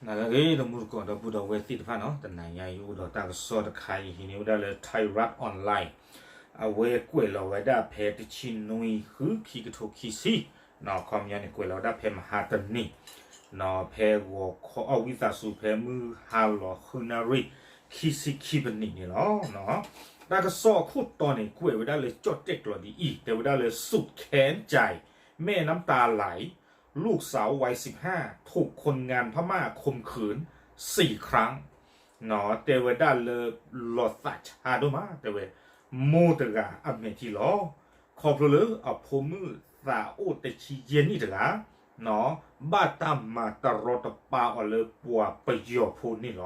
နၤလၢအဂ့ၤ တမူတကိးဒီပုၢ်ဒီဝဲၢ်သ့ၣ်တဖၣ်နီၤ, တနၤညါအံၤအိၣ်ဒီးတၢ်ကစီၣ်တခါအံၤ ဟံးန့ၢ်ဝဲဒၣ်လၢ Thai Rat Online အဝဲကွဲးလီၤဝဲဒၣ်ဖဲတဆံနွံ ဃု ခံကထိခံဆံ, ခီပညီန့ၣ် ကွဲးလီၤဝဲဒၣ်ဖဲမဟါတနံၤ ဖဲဂီၤခီ အဝံသးစူၤ ဖဲမုၢ်ဟါလီၤဃုနၣ်ရံၣ် ခံဆံခံပနံးန့ၣ်လီၤ. တၢ်ကစီၣ်အခိၣ်တီန့ၣ် ကွဲးဝဲဒၣ်လၢကၠီၣ်တဲၣ်ကျိၤဒ်အံၤ, တဲဝဲဒၣ်လၢ สุดแค้นใจ แม่น้ำตาไหล ลูกสาววัยสิบห้า ถูกคนงานพม่าข่มขืนสี่ครั้ง တဲဝဲဒၣ်လၢ လီၤသးဆါဒိၣ်မး တဲဝဲ မိၢ်တဂၤအမဲာ်ထံလီၤ, ခီဖျိလၢအဖိမုၣ်သးအိၣ်တဆံယဲၢ်နံၣ်တဂၤ ဘၣ်တၢ်မၤတရီတပါအီၤလၢပှၤပယီၤဖိန့ၣ်လီၤ.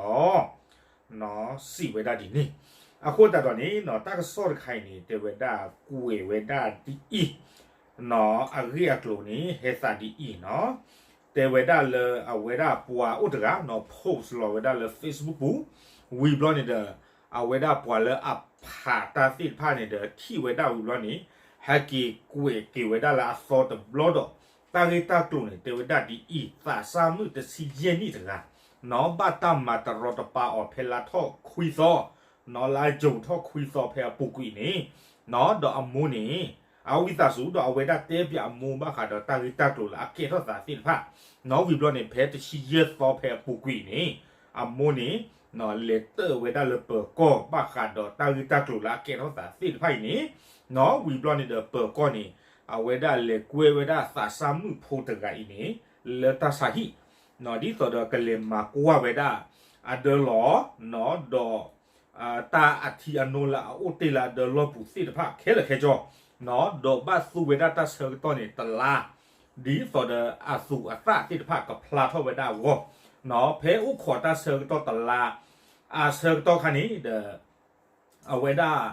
စံးဝဲဒၣ်ဒ်န့ၣ်, အဃိသတးဒီးန့ၣ် တၢ်ကစီၣ်တခါအံၤန့ၣ် တဲဝဲဒၣ်ကွဲးဝဲဒၣ်ဒ်အံၤ, အဂ့ၢ်အကျိၤန့ၣ် ဟဲသးဒ်အံၤနီၤ, တဲဝဲဒၣ်လၢအဝဲဒၣ်ပှၤအိၣ်တဂၤနီၤ post လီၤဝဲဒၣ်လၢ Facebook ပူၤ, ဝံၤဘျီန့ၣ်ဒီး အဝဲဒၣ်ပှၤလၢအဖးတၢ်သ့ၣ်တဖၣ်န့ၣ်ဒီး ထံၣ်ဝဲဒၣ်ဝံၤဘျီန့ၣ် ဟဲက့ၤကွဲးက့ၤဝဲဒၣ်လၢအသီတဘျီဒီး တၢ်ဂ့ၢ်တၢ်ကျိၤန့ၣ် တဲဝဲဒၣ်ဒ်အံၤ, သးစၢ်မုၣ်တဆံယဲၢ်နံၣ်တဂၤ နီၤ ဘၣ်တၢ်မၤတရီတပါအီၤဖဲလါထီၣ်ခွံသီ, နီၤ လါယူၤထီၣ်ခွံသီဖဲအပူၤကွံာ်န့ၣ်, နီၤ ဒီးအမိၢ်န့ၣ် အဝံသးစူၤဒီးအဝဲဒၣ်တဲပၠးအမိၢ်ဘၣ်ဃးဒီးတၢ်ဂ့ၢ်တၢ်ကျိၤလၢအကဲထီၣ်သးသ့ၣ်တဖၣ်, နီၤ ဝံၤဘျီန့ၣ် ဖဲတဆံယဲၢ်သီဖဲအပူၤကွံာ်န့ၣ်, အမိၢ်န့ၣ် နီၤ လဲၤတၢၢ်ဝဲဒၣ်လၢပၢၤကီၢ်ဘၣ်ဃးဒီးတၢ်ဂ့ၢ်တၢ်ကျိၤလၢအကဲထီၣ်သးသ့ၣ်တဖၣ်အံၤန့ၣ်, နီၤ ဝံၤဘျီန့ၣ်ဒီးပၢၤကီၢ်န့ၣ် အဝဲဒၣ်လဲၤကွဲဝဲဒၣ်သးစၢ်မုၣ်ဖိတဂၤအံၤန့ၣ် လၢတၢ်ဆါဟံၣ်, နီၤ ဒ်သိးဒီးကလဲၤမၤကွၢ်ဝဲဒၣ်အဒၢလီၤ, နီၤ ဒီး တၢ်အထံအနိလၢအအိၣ်တ့ၢ်လၢအဒၢလီၢ်ပူၤသ့ၣ်တဖၣ်ခဲလၢာ်ခဲဆ့, နီၤ ဒီးဘၣ်သူဝဲဒၣ်တၢ်ဆၢကတီၢ်န့ၣ်တလါ, ဒ်သိးဒီးအသူးအသၣ်သ့ၣ်တဖၣ်ကဖျါထီၣ်ဝဲဒၣ်အဂီၢ်, နီၤ ဖဲအိၣ်ခိးတၢ်ဆၢကတီၢ်တလါ အဆၢကတီၢ်ခါန့ၣ်ဒီး အဝဲဒၣ်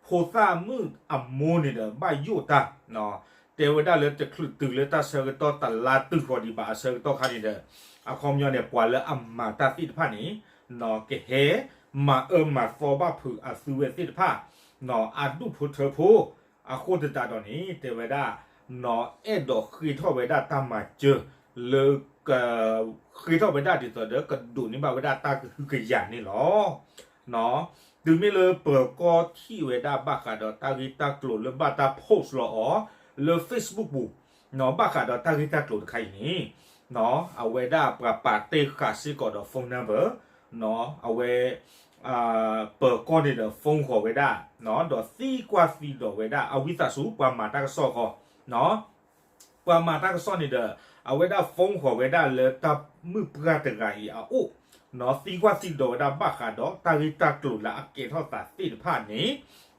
ဖိသၣ်မုၣ်အမိၢ်န့ၣ်ဒီး ဘၣ်ယိၣ်တၢ်, တဲဝဲဒၣ်လၢတချုးတုၤလၢတၢ်ဆၢကတီၢ်တလါတုၤဃီၤဒံးဘၣ်အဆၢကတီၢ်ခါန့ၣ်ဒီး အခီပညီန့ၣ် ပှၤလၢအမၤတၢ်သ့ၣ်တဖၣ်န့ၣ် ကဟဲမၤအၢမၤသီဘၣ်ဖုးအသုဝဲသ့ၣ်တဖၣ် အဒူၣ်ဖိထၢဖိ, အဃိသတးဒီးန့ၣ် တဲဝဲဒၣ် နီၤ အဲၣ်ဒိးဃ့ထီၣ်ဝဲဒၣ်တၢ်မၤစၢၤ လၢ ဃ့ထီၣ်ဝဲဒၣ်ဒ်သိးဒီးကဒိးန့ၢ်ဘၣ်ဝဲဒၣ်တၢ်ကဟုကယာ်န့ၣ်လီၤ. တုၤမ့ၢ်လၢပၢၤကီၢ်ထံၣ်ဝဲဒၣ်ဘၣ်ဃးဒီးတၢ်ဂ့ၢ်တၢ်ကျိၤလၢဘၣ်တၢ် post လီၤအီၤ လၢ Facebook ပူၤ, နီၤ ဘၣ်ဃးဒီးတၢ်ဂ့ၢ်တၢ်ကျိၤတခါအံၤန့ၣ်, နီၤ အဝဲဒၣ်ပှၤပာ်တ့ၢ်ဃာ်စ့ၢ်ကီးဒီး phone number, နီၤ အဝဲ ပၢၤကီၢ်န့ၣ်ဒီး phone ဃီၤဝဲဒၣ်, နီၤ ဒီးသံကွၢ်သံဒိးဝဲဒၣ် အဝံသးစူၤ ပှၤမၤတၢ်ကစီၣ်ဃီ, နီၤ ပှၤမၤတၢ်ကစီၣ်န့ၣ်ဒီး အဝဲဒၣ် phone ဃီၤဝဲဒၣ်လၢတၢ်မုၣ်ပှၢ်တဂၤအံၤအအိၣ်, နီၤ သံကွၢ်သံဒိးဝဲဒၣ်ဘၣ်ဃးဒီးတၢ်ဂ့ၢ်တၢ်ကျိၤလၢအကဲထီၣ်သးသ့ၣ်တဖၣ်န့ၣ်,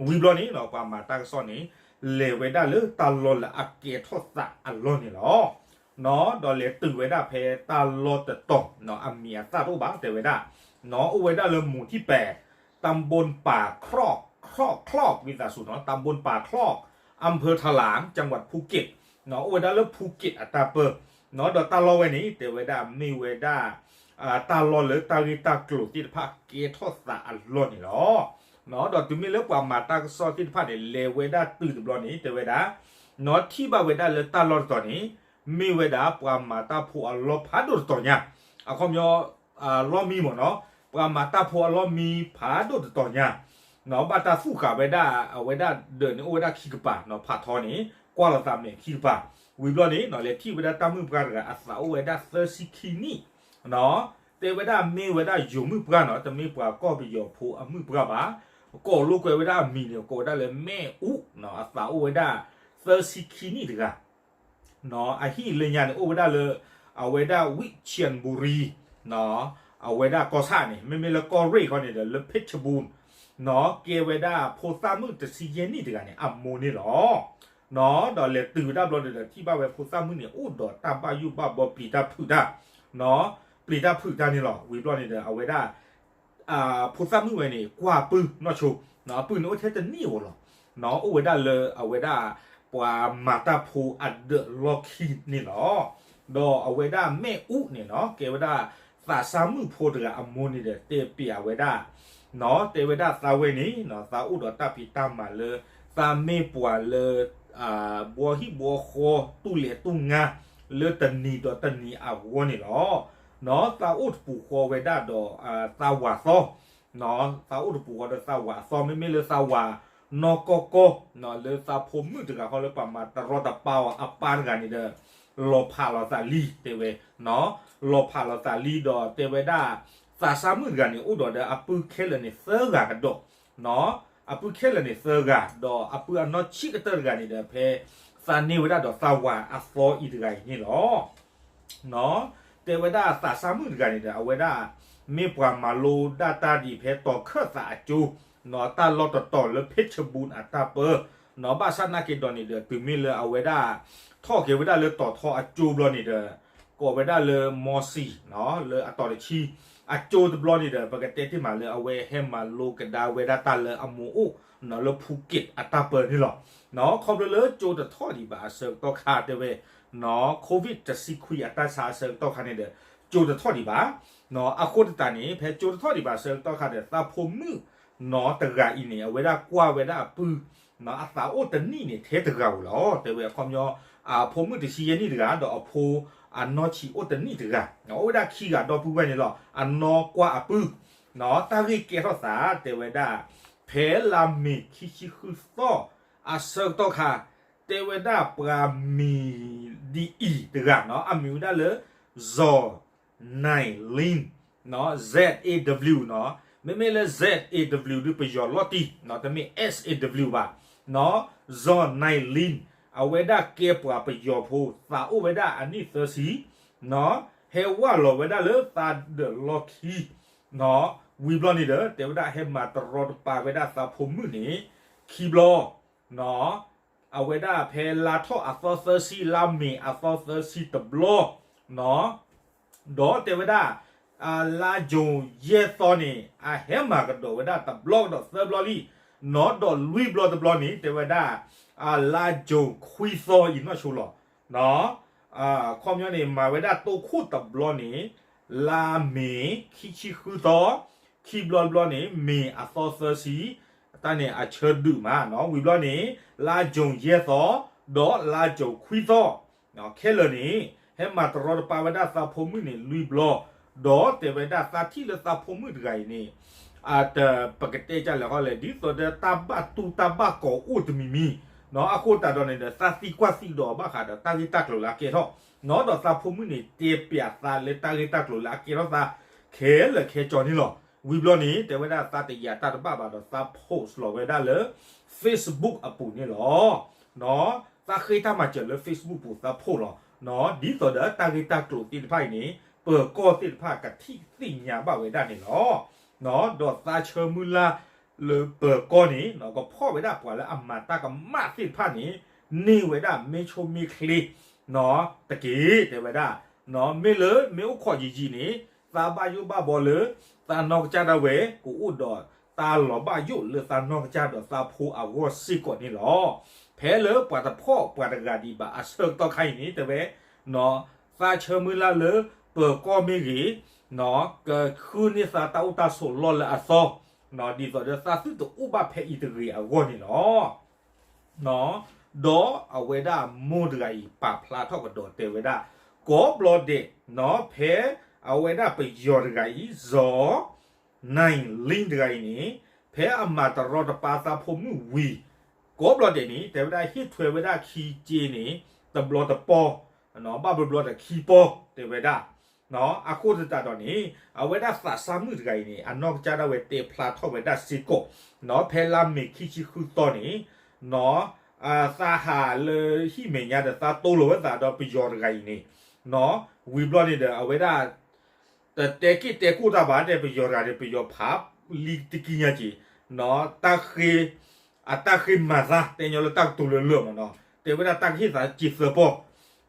ဝံၤဘျီန့ၣ် ပှၤမၤတၢ်ကစီၣ်န့ၣ် လဲၤဝဲဒၣ်လၢတၢ်လီၢ်လၢအကဲထီၣ်သးအလီၢ်န့ၣ်လီၤ. နီၤ ဒီးလဲၤတုၤဝဲဒၣ်ဖဲတၢ်လီၢ်တတီၤ, နီၤ အမံၤအသၣ်တအိၣ်ဘၣ် တဲဝဲဒၣ်, နီၤ အိၣ်ဝဲဒၣ်လၢ หมู่ที่แปด ตำบลป่าคลอก คลอก คลอก ဝံသးစူၤနီၤ ตำบลป่าคลอก อำเภอถลาง จังหวัดภูเก็ต နီၤ အိၣ်ဝဲဒၣ်လၢ ဖူက့း အတၢ်ပၢၢ်, နီၤ ဒီးတၢ်လီၢ်ဝဲန့ၣ် တဲဝဲဒၣ်မ့ၢ်ဝဲဒၣ် တၢ်လီၢ်လၢတၢ်ဂ့ၢ်တၢ်ကျိၤသ့ၣ်တဖၣ်ကဲထီၣ်သးအလီၢ်န့ၣ်လီၤ. နီၤ ဒီးတုၤမ့ၢ်လၢပှၤမၤတၢ်ကစီၣ်သ့ၣ်တဖၣ်န့ၣ် လဲၤဝဲဒၣ်တုၤတဘျီန့ၣ် တဲဝဲဒၣ်, နီၤ ထံၣ်ဘၣ်ဝဲဒၣ်လၢတၢ်လီၢ်တတီၤန့ၣ် မ့ၢ်ဝဲဒၣ်ပှၤမၤတၢ်ဖိအလီၢ်ဖးဒိၣ်တတီၤညါ, အခီပညီ လီၢ်မံမ့ၢ်နီၤ, ပှၤမၤတၢ်ဖိအလီၢ်မံဖးဒိၣ်တတီၤညါ, နီၤ ဘၣ်တၢ်သူၣ်ဃာ်ဝဲဒၣ် အဝဲဒၣ်ဒၢးန့ၣ်အိၣ်ဝဲဒၣ်ခံကပၤ, နီၤ ဖးထီန့ၣ် ကွၢ်လီၤသးမဲာ်ခံကပၤ, ဝံၤဘျီန့ၣ် နီၤ လဲၤထံၣ်ဝဲဒၣ်တၢ်မုၣ်ပှၢ်တဂၤ အသးအိၣ်ဝဲဒၣ်သၢဆံခံနံၣ်, နီၤ တဲဝဲဒၣ်မ့ၢ်ဝဲဒၣ်ယိၤမုၣ်ပှၢ်နီၤ, တမ့ၢ်ပှၤကီၢ်ပယီၤဖိအမုၣ်ပှၢ်ဘၣ်, ကိးလိာ်ကွဲဝဲဒၣ်အမံၤန့ၣ် ကိးဝဲဒၣ်လၢ แม่อุ๊ နီၤ အသးအိၣ်ဝဲဒၣ်သၢဆံခံနံၣ်တဂၤ နီၤ အဟံၣ်လၢညါန့ၣ် အိၣ်ဝဲဒၣ်လၢ အဝဲဒၣ် ဝံၣ်ချံဘူရံ နီၤ အဝဲဒၣ်ကီၢ်ဆၣ်န့ၣ် မ့မ့ၢ်လၢကီၢ်ရ့ၣ်ခီန့ၣ်ဒီး လၢ เพชรบูรณ์ နီၤ ကဲဝဲဒၣ်ဖိသၣ်မုၣ်တဆံယဲၢ်နံၣ်တဂၤန့ၣ် အမိၢ်န့ၣ်လီၤ. နီၤ ဒီးလဲၤတုၤဝဲဒၣ်ဘျီဒီး ထံၣ်ဘၣ်ဝဲဖိသၣ်မုၣ်န့ၣ် အိၣ်ဒီးတၢ်ဘၣ်ယိၣ်ဘၣ်ဘီပျံၤတၢ်ဖုးတၢ်, နီၤ ပျံၤတၢ်ဖုးတၢ်န့ၣ်လီၤ. ဝံၤဘျီန့ၣ်ဒီး အဝဲဒၣ် ဖိသၣ်မုၣ်ဝဲန့ၣ် ကွၢ်အပုၢ်နီၢ်ဆိ, နီၤ အပုၢ်န့ၣ်အိၣ်ထဲတနံၣ်ဧိၤလီၤ. နီၤ အိၣ်ဝဲဒၣ်လၢအဝဲဒၣ် ပှၤမၤတၢ်ဖိအဒၢးလီၢ်ခံန့ၣ်လီၤ. ဒီးအဝဲဒၣ် แม่อุ๊ န့ၣ်နီၤ ကဲဝဲဒၣ်သးစၢ်မုၣ်ဖိတဂၤအမိၢ်န့ၣ်ဒီး တဲပျးဝဲဒၣ်, နီၤ တဲဝဲဒၣ်သးဝဲန့ၣ် နီၤ သးအိၣ်ဒီးတၢ်ဖံးတၢ်မၤလၢ သးမ့ၢ်ပှၤလၢ ဘှီဟံၣ်ဘှီဃီ တူၢ်လဲၤတူၢ်ငါ လၢတနံၤဒီးတနံၤအဂီၢ်န့ၣ်လီၤ. သးအိၣ်တပူၤဃီဝဲဒၣ်ဒီး သးဝးသီ, သးအိၣ်တပူၤဃီဒီးသးဝးအသီ မ့မ့ၢ်လၢသးဝးနီၢ်ကီၢ်ကီၢ် လၢသးဖိမုၣ်တဂၤဃီလၢပှၤမၤတရီတပါအီၤအပၢ်တဂၤန့ၣ်ဒီး လီၤဖးလီၤသးလံ တဲဝဲ, လီၤဖးလီၤသးလံဒီးတဲဝဲဒၣ် သးစၢ်မုၣ်တဂၤန့ၣ် အိၣ်ဒီးဒီးအပုၢ်ခဲလၢာ်န့ၣ်သၢဂၤကဒီး, အပုၢ်ခဲလၢာ်န့ၣ်သၢဂၤ ဒီးအပုၢ်အနီၢ်ဆံးကတၢၢ်တဂၤန့ၣ်ဒီး ဖဲသးန့ၢ်ဝဲဒၣ်ဒီးသးဝးအသီအံၤတဂၤအံၤန့ၣ်လီၤ. တဲဝဲဒၣ်သးစၢ်မုၣ်တဂၤန့ၣ်ဒီး အဝဲဒၣ် မ့ၢ်ပှၤမၤလိဒၣ်တၢ်ဒ်အံၤဖဲတီၤခၢၣ်သးအကၠိ တၢ်လီၢ်တတီၤလၢ ဖ့ၣ်ဆဘူၣ် အတၢ်ပၢ, ဘၣ်ဆၣ်နာ်က့ဒီးန့ၣ်ဒီး တုၤမ့ၢ်လၢအဝဲဒၣ် ထီၣ်က့ၤဝဲဒၣ်လၢတီၤထီအကၠိဘျီန့ၣ်ဒီး ကိးဝဲဒၣ်လၢ မီစံ လၢအတီၤတဆံ အကၠိတဘျီန့ၣ်ဒီး ပကတဲတ့ၢ်မးလၢအဝဲဟဲမၤလိကဒါဝဲဒၣ်တၢ်လၢအမိၢ်အိၣ် လၢဖူက့းအတၢ်ပၢန့ၣ်လီၤ. ခီဖျိလၢကၠိတထီၣ်ဒံးဘၣ်အဆၢကတီၢ်ခါတဲဝဲ COVID တဆံခွံအတၢ်ဆါအဆၢကတီၢ်ခါန့ၣ်ဒီး ကၠိတထီၣ်ဒံးဘၣ်. အဃိသတးန့ၣ် ဖဲကၠိတထီၣ်ဒံးဘၣ်အဆၢကတီၢ်ခါဒီး သးဖိမုၣ်နီၢ်တဂၤအံၤန့ၣ် အဝဲဒၣ်ကွၢ်ဝဲဒၣ်အပုၢ် အသးအိၣ်တနံၣ်န့ၣ် ထဲတဂၤဧိၤလီၤ. တဲဝဲအခီပညီ အဖိမုၣ်တဆံယဲၢ်နံၣ်တဂၤ ဒီးအဖိအနီၢ်ဆံးအိၣ်တနံၣ်တဂၤ အိၣ်ဝဲဒၣ်ခံဂၤဒီပုၢ်ဝဲၢ်န့ၣ်လီၤ. အနီၢ်ကွၢ်အပုၢ် တၢ်ဂ့ၢ်ကဲထီၣ်သး တဲဝဲဒၣ် ဖဲလါမ့ၤခံဆံဃုသီ အဆၢကတီၢ်ခါ တဲဝဲဒၣ်ပှၤမံၤဒ်အံၤတဂၤနီၤ အမံၤဝဲဒၣ်လၢ Zaw Nai Lin, Zaw Nai Lin နီၤ, မ့မ့ၢ်လၢ Zaw Nai Lin ဒုးပယီၤလီၤတံၢ်နီၤ တမ့ၢ် Saw ဘၣ်နီၤ, Zaw Nai Lin အဝဲဒၣ်ကဲပှၤပယီၤဖိ သးအိၣ်ဝဲဒၣ်အနံၣ်သၢဆံနီၤ, ဟဲဝၢ်လီၤဝဲဒၣ်လၢသးဒၢးလီၢ်ခံနီၤ, ဝံၤဘျီန့ၣ်ဒီး တဲဝဲဒၣ်ဟဲမၤတရီတပါဝဲဒၣ်သးဖိမုၣ်န့ၣ် ခံဘျီနီၤ အဝဲဒၣ်ဖဲလါထီၣ်အသီသၢဆံ လါမ့ၤအသီသၢဆံတဘျီနီၤ, ဒီးတဲဝဲဒၣ် လါကၠိယဲၢ်သီန့ၣ် အဟဲမၤကဒီးဝဲဒၣ်တဘျီကဒီးသၢဘျီလံနီၤ, ဒီးလွံၢ်ဘျီတဘျီန့ၣ် တဲဝဲဒၣ် လါကၠိခွံသီအံၤနီၢ်ဆိလီၤနီၤ, အခီပညီန့ၣ် မၤဝဲဒၣ်တိခိၣ်တဘျီန့ၣ် လါမ့ၤခံဆံဃုသီ, ခံဘျီတဘျီန့ၣ် မ့ၤအသီသၢဆံ, တၢ်န့ၣ်အဆၢဒုးမးနီၤ, ဝံၤဘျီန့ၣ် လါကၠိယဲၢ်သီ, ဒီးလါကၠိခွံသီ, ခဲလၢာ်န့ၣ် ဟဲမၤတရီတပါဝဲဒၣ်သးဖိမုၣ်န့ၣ် လွံၢ်ဘျီ, ဒီးတဲဝဲဒၣ်သးထံၣ်လၢသးဖိမုၣ်တဂၤအံၤန့ၣ် အတပကတဲကလဲာ်ဃီလဲၣ် ဒ်သိးဒီးတၢ်ဘၣ်တူၢ်တၢ်ဘၣ်ကီၤအိၣ်တမံၤမံၤနီၤ, အဃိသတးဒီးန့ၣ်ဒီး သးသံကွၢ်သံဒိးဘၣ်ဃးဒီးတၢ်ဂ့ၢ်တၢ်ကျိၤလၢအကဲထီၣ်နီၤ, ဒီးသးဖိမုၣ်န့ၣ် တဲပျးသးလၢတၢ်ဂ့ၢ်တၢ်ကျိၤလၢအကဲထီၣ်သးခဲလၢာ်ခဲဆ့န့ၣ်လီၤ. ဝံၤဘျီန့ၣ် တဲဝဲဒၣ်သးတယာ်တၢ်တဘၣ်ဘၣ်ဒီး သး post လီၤဝဲဒၣ်လၢ Facebook အပူၤန့ၣ်လီၤ. သးဃ့တၢ်မၤစၢၤလၢ Facebook ပူၤ သး post လီၤ. ဒ်သိးဒီးတၢ်ဂ့ၢ်တၢ်ကျိၤသ့ၣ်တဖၣ်အံၤန့ၣ် ပၢၤကီၢ်သ့ၣ်တဖၣ်ကထံၣ်သ့ၣ်ညါဘၣ်ဝဲဒၣ်န့ၣ်လီၤ. ဒီးသးဆၢမုၢ်လၢ်လၢပၢၤကီၢ်န့ၣ် ကဖီၣ်ဝဲဒၣ်ပှၤလၢအမၤတၢ်ကမၣ်သ့ၣ်တဖၣ်န့ၣ် န့ၢ်ဝဲဒၣ်မ့ၢ်ဆိမ့ၢ်ချ့ တက့ၢ် တဲဝဲဒၣ်. မ့ၢ်လၢမ့ၢ်အိၣ်ခိးယံာ်ယံာ်န့ၣ် သးဘၣ်ယိၣ်ဘၣ်ဘီလၢ သးနီၢ်ကစၢ်ဒၣ်ဝဲ ကအိၣ်ဒီးတၢ်လီၤဘၣ်ယိၣ်လၢသးနီၢ်ကစၢ်ဒီးသးဖိအဂီၢ်စ့ၢ်ကီးန့ၣ်လီၤ. ဖဲလၢပှၤတဖီၣ်ပှၤတဂၤဒံးဘၣ်အဆၢကတီၢ်ခါအံၤန့ၣ် တဲဝဲ သးဆၢမုၢ်လၢ်လၢပၢၤကီၢ်မ့ၢ်ဂ့ၤ ကဃုန့ၢ်သးတၢ်အိၣ်တၢ်ဆိးလီၢ်လၢအသီ ဒ်သိးဒီးသးသုတအိၣ်ဘၣ်ဖဲအံၤတဂ့ၤအဂီၢ်န့ၣ်လီၤ. ဒီးအဝဲဒၣ်မိၢ်တဂၤအံၤ ပာ်ဖျါထီၣ်ကဒီးတဲဝဲဒၣ် ကိးဘျီဒဲး ဖဲအဝဲဒၣ်ပယီၤတဂၤအံၤ Zaw Nai Lin တဂၤအံၤန့ၣ် ဖဲအမၤတရီတပါသးဖိမုၣ်ဝံၤ ကိးဘျီဒဲးန့ၣ် တဲဝဲဒၣ်ဟ့ၣ်ထွဲဝဲဒၣ်ခံက့န့ၣ် တဘျီတပီၢ် ဘၣ်ဘျီဘျီဒီးခံပီၢ် တဲဝဲဒၣ်. အဃိသတးဒီးန့ၣ် အဝဲဒၣ်သးစၢ်မုၣ်တဂၤအံၤန့ၣ် အနီၢ်ကစၢ်ဒၣ်ဝဲတဲဖျါထီၣ်ဝဲဒၣ်စ့ၢ်ကီး ဖဲလါမ့ၤခံဆံဃုသီန့ၣ် သးဟးလၢဟံၣ်မဲာ်ညါဒီးသးတိၢ်လီၤဝဲသးဒီးပယီၤတဂၤအံၤန့ၣ် ဝံၤဘျီန့ၣ်ဒီး အဝဲဒၣ် တတဲက့ၢ်တဲကိၢ်တၢ်ဘၣ် တဲပယီၤတဂၤန့ၣ် ပယီၤဖးလံတကံညါက့ၤ တၢ်ဃ့ အတၢ်ဃ့မၤသး တဲညီလၢတၢ်ကတိၤလၢလၢာ်မးနီၤ တဲဝဲဒၣ်တၢ်ကဟ့ၣ်သးစ့သၢပီၢ်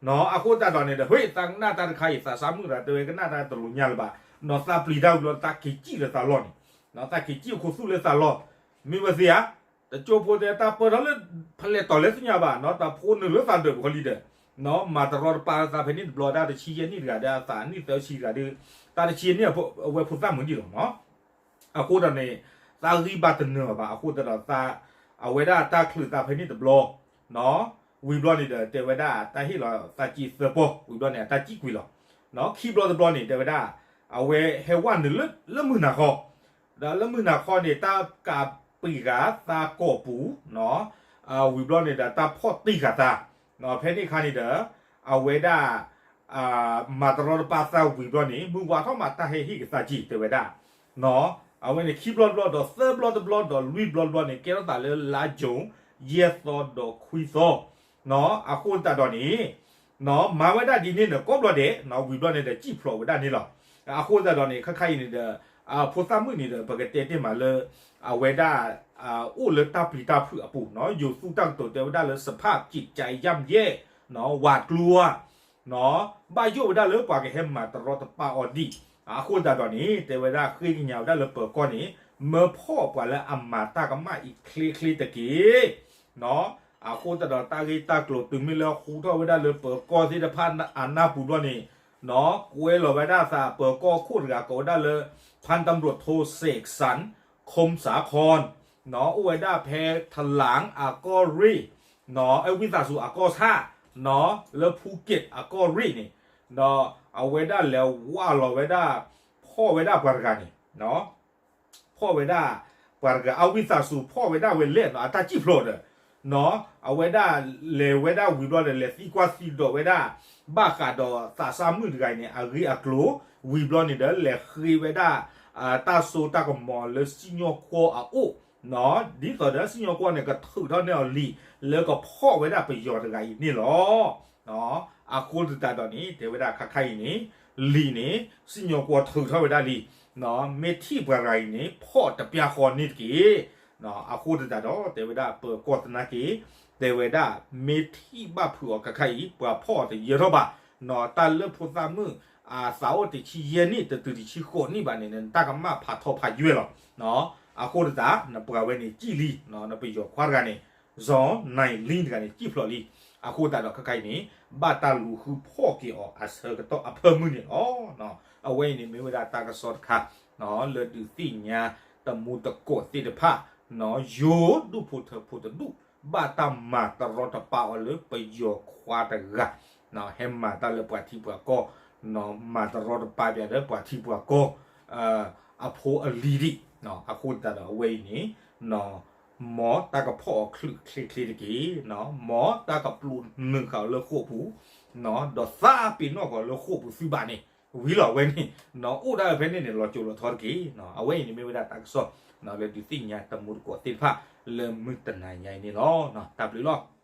နီၤ အဃိသတးဒီးန့ၣ်ဒီး ဟ့ၣ်သးကနၣ်တၢ်တခါအံၤ သးစၢ်မုၣ်တဂၤ တဲဝဲကနၣ်တၢ်တလိၤညါလၢၤဘၣ်နီၤ သးပျံၤတၢ်ဝံၤဘျီ သးက့ၤစံၣ်လၢသးလီၢ်န့ၣ် သးက့ၤစံၣ်အခိၣ်သူၣ်လၢသးလီၢ် မ့ၢ်ဝဲသ့ဧါ တကၠိဖိတဲတၢ်ပၢၢ်ထီၣ်လၢ ဖဲလဲၣ်တီၤလဲၣ်သ့ၣ်ညါဘၣ်နီၤ တၢ်ဖိနုာ်လၢသးဒၢးပူၤဃီလံဒီး မၤတရီတပါလၢသးဖဲန့ၣ်တဘျီ တၢ်တဆံယဲၢ်နံၣ်တဂၤဒီး အသးနံၣ်သၢဆံတဂၤဒီး တၢ်တဆံယဲၢ်နံၣ်အဝဲဖိသၣ်မုာ်ဒံးလီၤနီၤ အဃိဒီးန့ၣ် သးဂံၢ်ဘါတနၢၤဘၣ် အဃိသတးဒီးသး အဝဲဒၣ်တၢ်ချုးသးဖဲန့ၣ်တဘျီ ဝံၤဘျီန့ၣ်ဒီး တဲဝဲဒၣ်တၢ်ဟ့ၣ်လီၤသးစ့သၢပီၢ် ဝံၤဘျီန့ၣ် အတၢ်စံၣ်ကွံာ်လီၤ ခံဘျီတဘျီန့ၣ် တဲဝဲဒၣ် အဝဲဟဲဝဲနုာ်လၢမုၢ်နၤခီ, ဒီးလၢမုၢ်နၤခီန့ၣ် တၢ်ကးပံာ်ဃာ်သးကိာ်ပူၤ ဝံၤဘျီန့ၣ်ဒီး တၢ်ဖီၣ်တံၢ်ဃာ်သး, ဖဲန့ၣ်အခါန့ၣ်ဒီး အဝဲဒၣ် မၤတရီတပါသးဝံၤဘျီန့ၣ် မုၢ်ဝါထီၣ်မး တၢ်ဟဲဟ့ၣ်ကသးက့ၤ တဲဝဲဒၣ်, အဝဲန့ၣ် ခံဘျီတဘျီဒီး သၢဘျီတဘျီဒီး လွံၢ်ဘျီတဘျီန့ၣ် ကဲထီၣ်သးလၢလါယူၤ ယဲၢ်သီဒီးခွံသီ, အဃိသတးဒီးန့ၣ် မၤဝဲဒၣ်ဒ်န့ၣ်န့ၣ် ကိးဘျီဒဲး ဝံၤဘျီန့ၣ်ဒီး စံၣ်ဖျိးဝဲဒၣ်န့ၣ်လီၤ. အဃိသတးဒီးန့ၣ် ခဲခါအံၤန့ၣ်ဒီး ဖိသၣ်မုၣ်န့ၣ်ဒီး ပကတဲတ့ၢ်မးလၢ အဝဲဒၣ် အိၣ်လၢတၢ်ပျံၤတၢ်ဖုးအပူၤနီၤ, ယိၤသူၣ်တၢ်ကတိၤတဲဝဲဒၣ်လၢ စဖးပျံၤကယၢ်ယဲၢ် ဝၤကျူဝါ ဘၣ်ယိၣ်ဝဲဒၣ်လၢပှၤကဟဲမၤတရီတပါအီၤဒံး, အဃိသတးဒီးန့ၣ် တဲဝဲဒၣ်ဃ့ကညးဝဲဒၣ်လၢ ပၢၤကီၢ်န့ၣ် မၢဖီၣ်ပှၤလၢအမၤတၢ်ကမၣ်အံၤချ့ချ့တက့ၢ်. အဃိသတးဒီး တၢ်ဂ့ၢ်တၢ်ကျိၤတုၤမ့ၢ်လၢဟူထီၣ်ဝဲဒၣ်လၢ ပၢၤကီၢ်သ့ၣ်တဖၣ်အနၢ်ပူၤဘျီန့ၣ် ကွဲလီၤဝဲဒၣ်သး ပၢၤကီၢ်ခိၣ်တဂၤ ကိးဝဲဒၣ်လၢ ဖၣ်တံၣ်ဘရိၣ်ထိ စဲးစၣ် ခိၣ်စၣ်ခီၣ် အိၣ်ဝဲဒၣ်ဖဲထလၣ်အကီၢ်ရ့ၣ် ဝံသးစူၤအကီၢ်ဆၣ် လၢဖူက့းအကီၢ်ရ့ၣ်န့ၣ် ဒီးအဝဲဒၣ်လဲၤဝးလီၤဝဲဒၣ် ဖီၣ်ဝဲဒၣ်ပှၤတဂၤန့ၣ် ဖီၣ်ဝဲဒၣ် ပှၤတဂၤ အဝံသးစူၤဖီၣ်ဝဲဒၣ်ဝဲလဲၣ်နီၤ အတၢ်စံၣ်ဖျိးဒီး အဝဲဒၣ်လဲၤဝဲဒၣ်ဝံၤဘျီဒီး လဲၤသံကွၢ်သံဒိးဝဲဒၣ် ဘၣ်ဃးဒီးသးစၢ်မုၣ်တဂၤအံၤန့ၣ် အဂ့ၢ်အကျိၤ ဝံၤဘျီန့ၣ်ဒီး လဲၤဃ့ဝဲဒၣ် တၢ်စိတၢ်ကမီၤလၢစံၣ်ညီၣ်ကွီၢ်အအိၣ် ဒ်သိးဒီးစံၣ်ညီၣ်ကွီၢ်န့ၣ် ကထုးထီၣ်န့ၢ်အီၤလံာ် လၢကဖီၣ်ဝဲဒၣ်ပယီၤတဂၤအံၤန့ၣ်လီၤ. အဃိသတးဒီးန့ၣ် တဲဝဲဒၣ်ခါခါအံၤန့ၣ် လံာ်န့ၣ် စံၣ်ညီၣ်ကွီၢ်ထုးထီၣ်ဝဲဒၣ်လံ မ့ၢ်ထံၣ်ပှၤတဂၤအံၤန့ၣ် ဖီၣ်တပျၢ်ဃီန့ၣ်တက့ၢ်. အဃိသတးဒီး တဲဝဲဒၣ်ပၢၤကီၢ်သနာ်က့ တဲဝဲဒၣ် မ့ၢ်ထံၣ်ဘၣ်ဖုးအီၤခါခါအံၤ ပှၤဖီၣ်အီၤတယၢထီၣ်ဘၣ် တၢ်လၢဖိသၣ်မုၣ် အသးအိၣ်တဆံယဲၢ်နံၣ် တတုၤတဆံဃိးနံၣ်ဘၣ်န့ၣ် နတၢ်ကမၣ်ဖးထီဖးယွဲၢ်လီၤ. အဃိသတး နပှၤဝဲန့ၣ်စံၣ်လံ နပယီၤခွါတဂၤန့ၣ် စီၤနၢၣ်လံတဂၤန့ၣ် စံၣ်ဖျိးလံ. အဃိသတးဒီးခါခါအံၤန့ၣ် ဘၣ်တၢ်လူၤဃုဖီၣ်က့ၤအီၤအဆၢကတီၢ်အဖၢမုၢ်န့ၣ်လီၤ. အဝဲအံၤန့ၣ်မ့ၢ်ဝဲဒၣ်တၢ်ကစီၣ်တခါ လၢဒုးသ့ၣ်ညါတမူတကိးသ့ၣ်တဖၣ် ယိၤဒူၣ်ဖိထၢဖိတဒူၣ် ဘၣ်တၢ်မၤတရီတပါအီၤလၢပယီၤခွါတဂၤ ဟဲမၤတၢ်လၢပှၤထံပှၤကီၢ် မၤတရီတပါပၠးလၢပှၤထံပှၤကီၢ် အဖိအလံၤဒံး အဃိသတးဒီးအဝဲအံၤန့ၣ် မ်တၢ်ကဖီၣ်အီၤချုးချ့ချ့တက့ၢ်, မ်တၢ်ကပျိနုာ်ဃာ်အီၤလၢဃိာ်ပူၤ, ဒီးသးပ့ၤနီၣ်ဃာ်အီၤလၢဃိာ်ပူၤသုဘၣ်န့ၣ် ဝံၤလီၤဝဲန့ၣ် အိၣ်ဒၣ်ဖဲန့ၣ်န့ၣ် လီၤစိၤလီၤထီတက့ၢ်. အဝဲအံၤန့ၣ်မ့ၢ်ဝဲဒၣ်တၢ်ကစီၣ် လၢဒုးသ့ၣ်ညါတမူတကိးသ့ၣ်တဖၣ် လၢမုၢ်တနၤညါအံၤန့ၣ်လီၤ. တၢ်ဘျုးလီၤ.